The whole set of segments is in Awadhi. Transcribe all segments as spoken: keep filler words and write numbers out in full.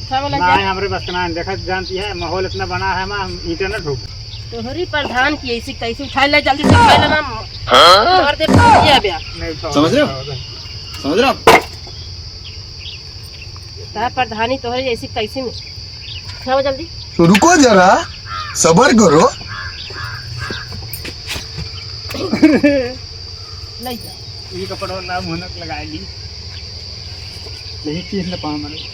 उठावे ला ना जा। है, हमरे बस के ना है। देखा, जानती है, माहौल इतना बना है, हम ईंटा न ठोक। तोहरी प्रधान की ऐसी तैसी उठाए ले, जल्दी से उठाए ले ना। हाँ? मार दे, ये अबे। नहीं उठाओ, समझ रहे हो? नहीं उठाओ। समझ रहे हो? तार प्रधानी तोहरी ऐसी तैसी में। उठाओ जल्दी। तो रुको जरा, सबर करो। ले जा। ये कपड़ा ना मुनक लगा ली। यही चीज न पावे मरे।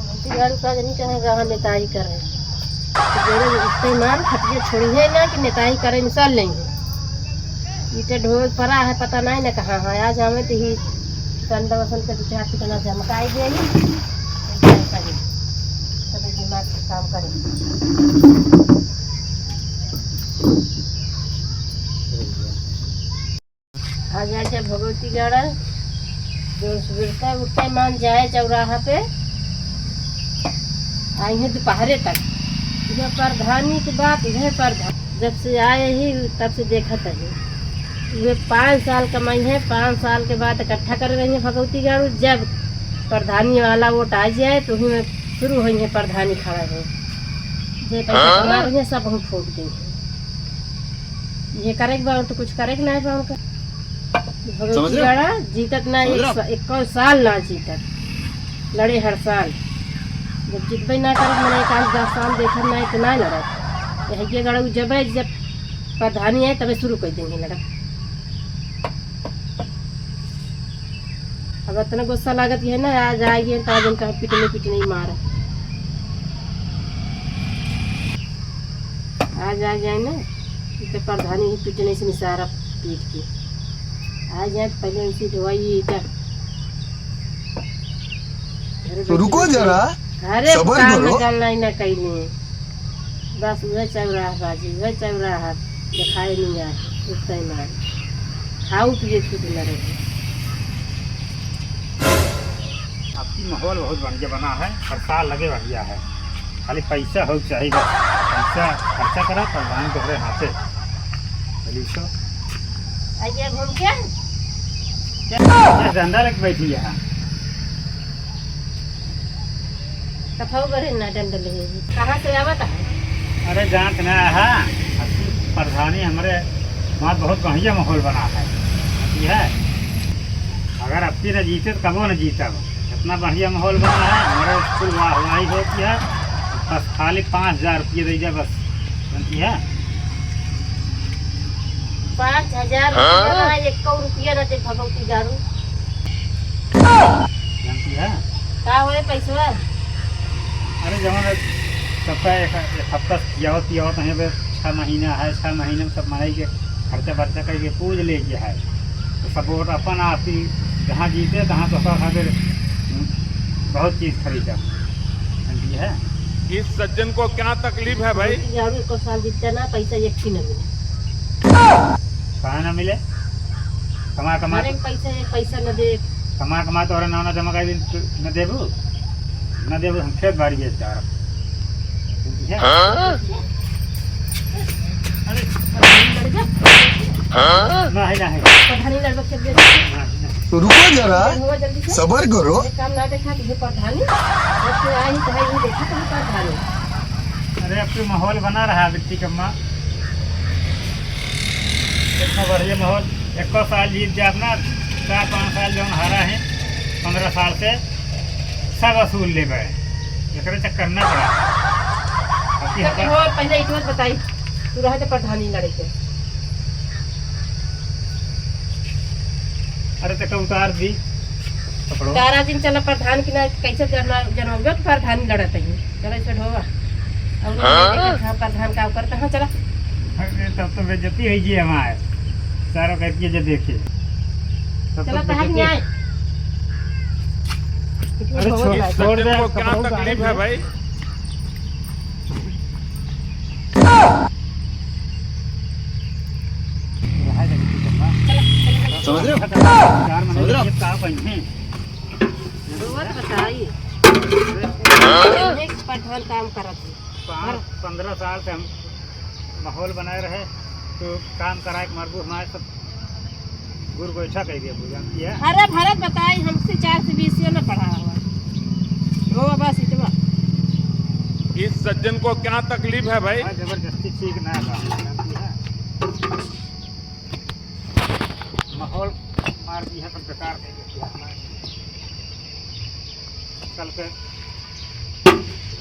भगवती गाड़ी का जनी कहे रहा नेताई करे। तो बेरे उठते मार खटिया छोड़ी है ना कि नेताई करे निकाल लेंगे। ईटे ढोए पड़ा है, पता नहीं ना कहाँ है। आज हमें तो ही कंडा वसन के दो चार ठिकाना झमकाई देनी। तभी दिमाग से काम करे। आ जाए भगवती गाड़ा, जो सुबह उठते मान जाए चौराहा पे, आई है दोपहरे तक। यह प्रधानी की बात, यह प्रधान जब से आए ही तब से देखत है। वे पाँच साल कमाई है, पाँच साल के बाद इकट्ठा करे रही है भगवती गाड़ू। जब प्रधानी वाला वोट आ जाए तो ही में शुरू हुई है प्रधानी खड़ा है। जे पैसा हाँ? कमा रही है सब हम फूट देंगे। ये करे के बा, तो कुछ करे के नाहीं बा उनका। भगवती समझ रहे हो? गाड़ा जीतत ना, समझ रहे हो? एक सा-, एको साल ना जीतत, लड़े हर साल। जब जीतबे ना करत, मने एक आध दस साल देखत ना, तो ना लड़त। यही के गाड़ा जब, जब प्रधानी आए, तबे शुरू कर देंगे लड़त। अब इतना गुस्सा लागत है ना, आज आ गए तो आज इनका पिटने पिटने ही मारा। आज आ जाए ना, तो प्रधानी ही पिटने से निसारा पीट के आ जाए। पहले उनसे ढोवाई ईटा। अरे तो रुको बेटी, जरा, अरे सबर काम करो। निकालना ही ना कहीं। बस उहे चौराहा बाजी, उहे चौराहा देखाई नहीं आए, उठते मार। खाऊ पिए छूट न रहे। आपकी माहौल बहुत बढ़िया बना है, हर साल लगे बढ़िया है, खाली पैसा हो चाहिए बस। पैसा खर्चा करा, प्रधान तोहरे हाथे। चलिए सो। आइए घूम के। क्या डंडा लेके बैठी है? कथऊ करे ना डंडल है। कहाँ से आवत है? अरे जानत ना है, अबकी प्रधानी हमरे वहाँ बहुत बढ़िया माहौल बना है, ठीक है? अगर अबकी न जीते तो कबो न जीतब। इतना बढ़िया माहौल बना है, हमारे स्कूल वाहवाही होती है, बस खाली पाँच हजार रुपये दे जा बस, जानती है? पाँच हजार हाँ? रुपया ना, एको रुपया ना दे भगवती गाड़ू। जानती है? का होए पैसवा? अरे जवन सबका एक, एक हफ्ता खियावत पियावत हैं, बे छः महीना है, छः महीने में सब मनई के खर्चा बर्चा करके पूज ले के है। तो सब वोट अपन आप ही जहाँ जीते तहाँ तो सब खातिर बहुत चीज खरीदा। जानती है? इस सज्जन को क्या तकलीफ है भाई? भगवती गाड़ू एको साल जीते ना, पैसा एक ही न मिले। काहे ना मिले? कमा, कमा। अरे पैसा, ये पैसा न दे। कमा, कमा तोहरे नाव ना जमा कर दिन, तू न देबू? न देबू, हम खेत बाड़ी बेच डारब। ठीक है? हाँ? अरे, प्रधानी लड़ जा। हाँ? नहीं, नहीं। प्रधानी लड़ जा, खेत बेच। नहीं, नहीं। तो रुको जरा, हुआ जल्दी से। सबर करो। एक काम ना देखा, तुझे प्रधानी। जब से आई, चाहे ये देखा, तुझे प्रधानी। अरे, अब तो माहौल बना रहा है, बिट्टी कम्मा। इतना बढ़िया माहौल, एको साल जीत जात ना, चार पाँच साल जौन हारा है, पन्द्रह साल से, सब वसूल लेबे। एकरे चक्कर ना पड़ा। अबकी तो हमार हो, पहले इतना बताई, तू रहे तो प्रधानी लड़े के। अरे, तो उतार दी कपड़ो। तारा दिन चला प्रधान की ना, कैसे जना-, जनौगियो तो प्रधान लड़त है। चला इसे ढोवा। और हाँ? देखा प्रधान का ऊपर कहाँ चला? अरे, तब तो बेइज्जती होइ गई हमारे। सारा करके जे देखे। तब चला, तो तहार बेइज्जती। न्याय। अरे, बहुत छोड़, लायक। छोड़ दे, सज्जन को क्या कपड़ों को तकलीफ है भाई? समझ रहे हो? चार महीने समझ रहे हो? ये कहाँ पहने? रोवत बताई। अरे हाँ? प्रधान काम करत है। पाँच, पन्द्रह साल से हम माहौल बनाए रहे, तो काम कराए के मरबू हमारे सब गुर गोइठा कह दिया पूजा किया। अरे भरत बताई, हमसे चार से बीस से न पढ़ा हुआ। हो बस इतना। इस सज्जन को क्या तकलीफ है भाई? हाँ, जबरदस्ती ठीक ना है, बात जानती है। माहौल मार दी है, सब बेकार कर दिया। कल के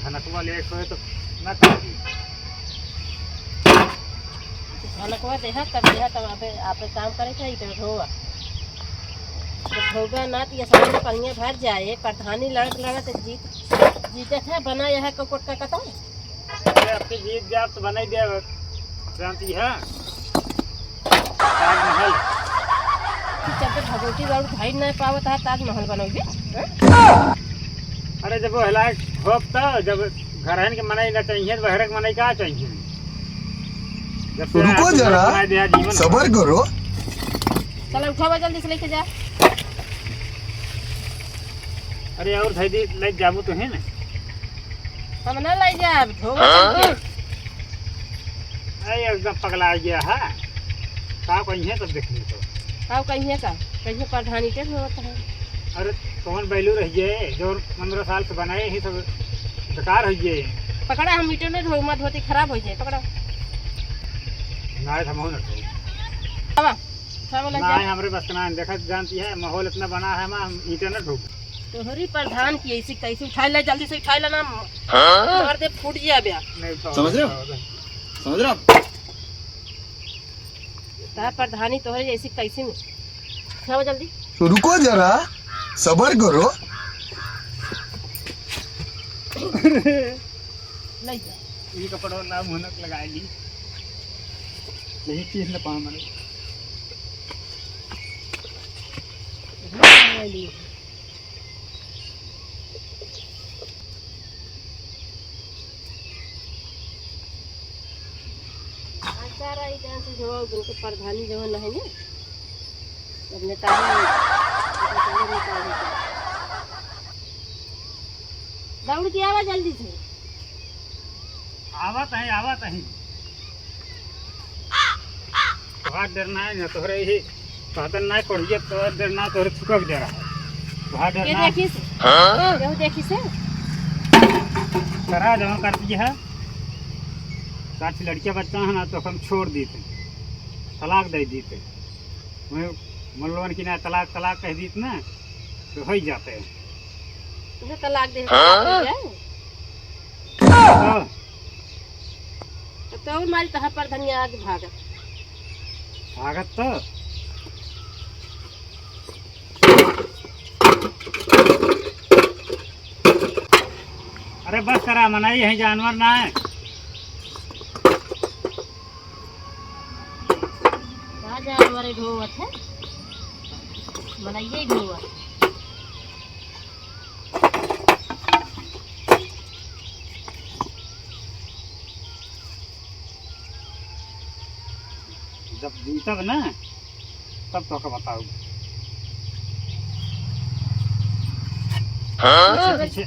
धनकवा ले सोए तो ना कर दी। धनकवा देहा तब देहा तब आपे, आपे काम करे के इधर ढोवा। तो ढोगा ना तो ये सब पनिया भर जाए, प्रधानी लड़त लड़त जीत, जीते थे, बना यह कोट का कतौ। अरे, अब तो जीत जाब तो बनाई दे, जानती है? ताजमहल। कि जब तक भगवती राउर भाई नहीं पावत है, ताजमहल बनोगे? हाँ? अरे, जब वो हिलाए ठोक तो, जब घरहन के मनई ना चाहिए, तो बहरे के मनई का चाहिए? जब से रुको आप जरा, बनाई दिया जीवन। सबर करो। चलो, उठावा जल्दी से लेके जा। अरे, और धई दी, ले जाबू तो है ना। हम ना लाई जाब, ढोवा हाँ? चल के। अरे, एकदम पगला गया है। का कहिए तब देखिए तो। का कहिए का? कहिए प्रधानी के ढोवत है। अरे, कौन बैलू रहिए, जो पन्द्रह साल से बनाए ही सब बेकार हो गए। पकड़ा, हम ईंटों ने ढोई मत होती, खराब हो जाए, पकड़ा। ना, हम हो ना ढोई। आवा, उठावा ला ना, जा। हमरे बस के ना है, देखा जानती है, माहौल इतना बना है, हम, हम ईंटों ने ढोई। तोहरी प्रधान की ऐसी कैसी उठाई ले, जल्दी से उठाई लेना। हाँ? मार दे, फूट जाए बे। नहीं, तो समझ रहे हो? समझ रहे हो आप? तार प्रधानी तोहरे जैसी कैसी में। उठावा जल्दी। तो रुको जरा, सबर करो। ले जा। ये कपड़ा ना मुहनक लगा ली। यही चीज न पा मने। ले ली। अच्छा रही, जान से जो उनके प्रधानी जो है ना, जब नेता है, नेता है, नेता है। दौड़ के आवा जल्दी से। आवत है, आवत है। तोहार डर ना है ना, तोहरे ही कहतन ना, कोढ़िया तोहर डर ना, तोहरे थुकक डर है। तोहार डर के ना। देखी से? हाँ? केहू देखी से? करा जमा कर दिए है। साथ लड़किया बच्चा है ना, तो हम छोड़ दीते, तलाक दे दीते। वही मन लोगन की ना तलाक, तलाक कह दीत ना, तो हो ही जाते हैं। तुझे तलाक दे, हाँ? तलाक दे जाए? हाँ। तो, तो मारी तहाँ पर धनिया आगे भागत। भागत तो। अरे बस करा, मनई यही जानवर ना है। का जानवर है ढोवत है? मनइये ढोवत। जब जीतब ना, तब तोहका बताऊ। हाँ? पीछे, पीछे।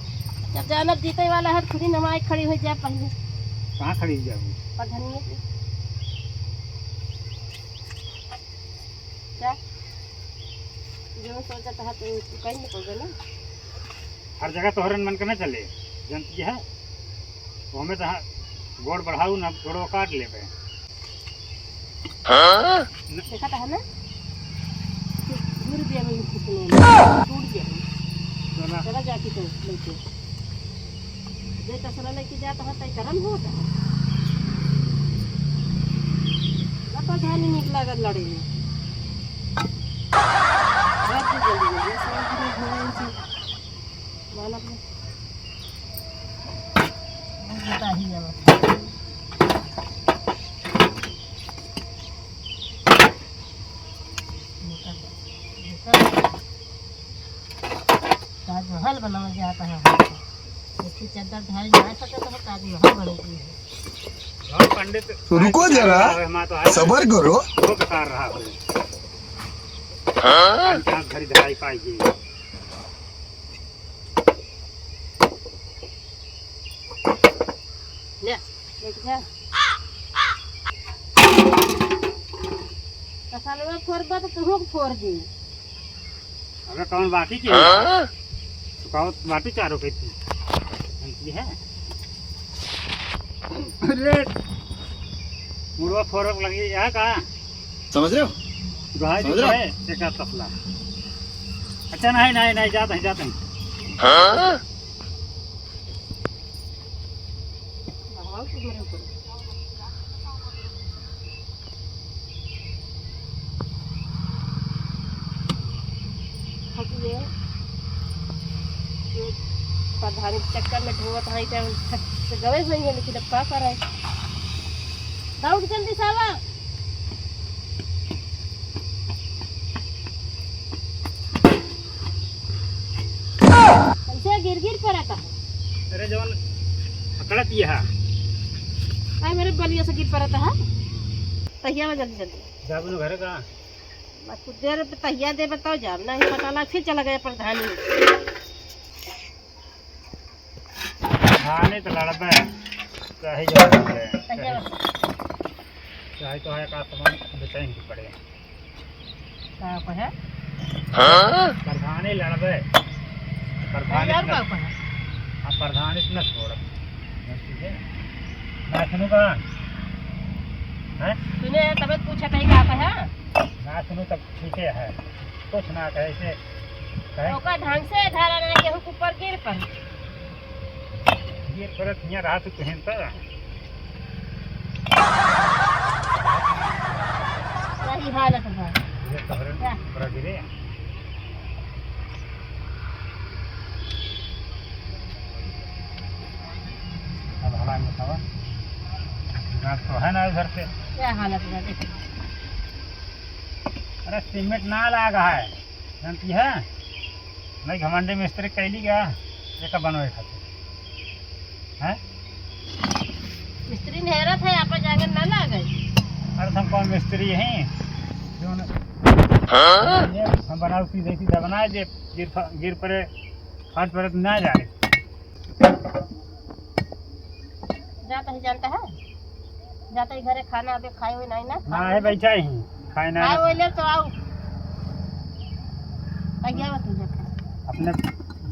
जब जानब जीते वाला है, खुद ही नमाए खड़ी हो जाए पहले। कहाँ खड़ी हो जाबू? प्रधानिये पे। क्या? जो सोचत है, तो तू कहीं नहीं पहुँचे ना। हर जगह तोहरन मन के ना चले, जनती है। ओमे तो हाँ, गोड़ बढ़ाऊ ना, गोड़वा काट लेबे। हाँ? न- देखा था ना? घूर दिया मैं, टूट गया। चला। चला जाके तो लेके। जे तसला लेके जाता है, तय करम होता है। ना प्रधानी निक लागत लड़े में। बहुत जल्दी, जल्दी, जल्दी, जल्दी, जल्दी, जल्दी। मानव में। वो बता ही है बस। ताजमहल बनावल जाता है हमको। देखिए, चद्दर ढाई ना सके तो ताजमहल बनेगी है। और पंडित तो रुको जरा, हमारा तो है। सबर करो। वो बता रहा है। हाँ? आज घड़ी धराई पाई गई। ले, लेके जा। तसलवा फोरबा तो तुहू के फोर दी। अबे कौन बाटी के है? हाँ? सुखावत बाटी चारों के थी। ये है। अरे, मुड़वा फोरक लगी है का? समझ रहे हो? दुहाई समझ रहे हो? एक आध तसला। अच्छा, नहीं, नहीं, नहीं, जात है, जात है। हाँ? प्रधानी के चक्कर में ढोवत है, तो थक से गवे हुई है, लेकिन अब का करे? दौड़ जल्दी से आवा। कैसे गिर गिर पड़त है? अरे जवन पकड़त ये है। काहे मेरे बलिया से गिर पड़त है? तहिया में जल्दी जल्दी। जा अपने घरे का। बस कुछ देर पे तहिया दे बताओ, जाब नहीं पता लग, फिर चला गया प्रधानी। हाँ, नहीं तो लड़बे, चाहे जो लड़बे, तहिया चाहे, बता। चाहे तो है का सामान बेचैन की पड़े। का कहे? हाँ? प्रधानी लड़बे। प्रधानी नहीं यार, इतना, का कहे? हाँ, प्रधानी इतना छोड़। ठीक है? ना सुनू का? हैं? सुने, तबे पूछत है, का कहे? ना सुनू तब ठीक है। कुछ ना कहे, इसे कहे। ओका ढंग से धरा ना, केहू के ऊपर गिर पड़े। ये थोड़ा हियाँ रहा तो तुहें तो। वही हालत बा। ये तोहरे क्या? थोड़ा गिरे। अब हवा में हवा। गाँठ तो है ना उधर से। क्या हालत बा, देखो। अरे सीमेंट ना लागा है। जानती है? नहीं घमंडी मिस्त्री कैली गया, एका बनवे खातिर। हैं? मिस्त्री नेहरत है, आपन जांगर ना लागे। अरे हम कौन मिस्त्री हैं? जो न-, हाँ? ये हम बनाओ सीधे सीधा बनाए, जे गिर फ-, गिर पड़े, फट पड़े तो ना जाए। जाता ही जानता है, जाता ही घरे खाना अबे खाए हुए नहीं ना। ना है, बैठा ही खाए ना। खाए हुए ले तो आओ। कहिया बा तू जाता? अपने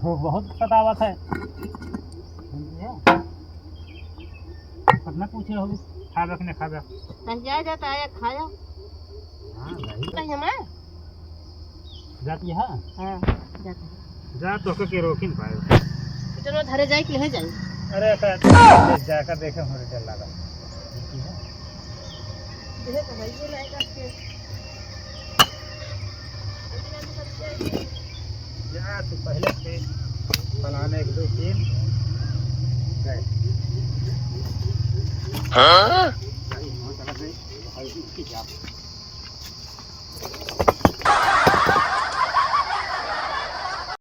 भूख बहुत सतावत है। समझिए? कितना पूछे हो, खाबे कि नहीं खाबे? कहिया जाता है, खाया। हाँ, वही। कहिया मैं? जाती है? हाँ, जाती है। जा, तोहके के रोकी न पाए। चलो, धरे जाए कि ले जाए? अरे, का, जाकर देखे, हमरे डर लगा। जाती है? देखे तो भाई, ये लाएगा के। जा, तू पहले से फलाने एक, दो, तीन गए। हाँ?